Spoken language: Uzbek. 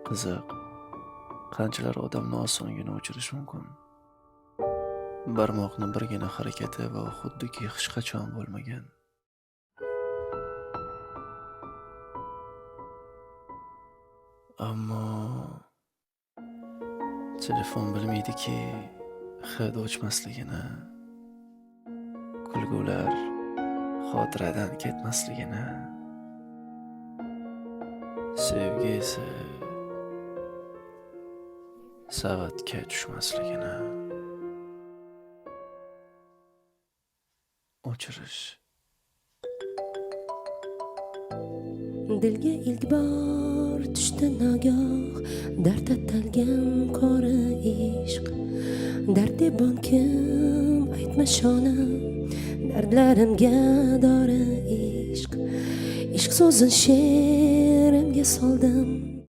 Qiziq, qanchalar odamni osongina o'chirish mumkin. Barmoqni birgina harakati va u xuddiki hech qachon bo'lmagan. Ammo telefon bilmaydiki hid o'chmasligini, kulgular xotiradan ketmasligini, sevgi esa savatga tushmasligini. O'chirish. Dilga ilk bor tushdi nagoh dard atalgan qora ishq. Dard debon kim aytma shonam, dardlarimga dori ishq. Ishq so'zin she'rimga soldim.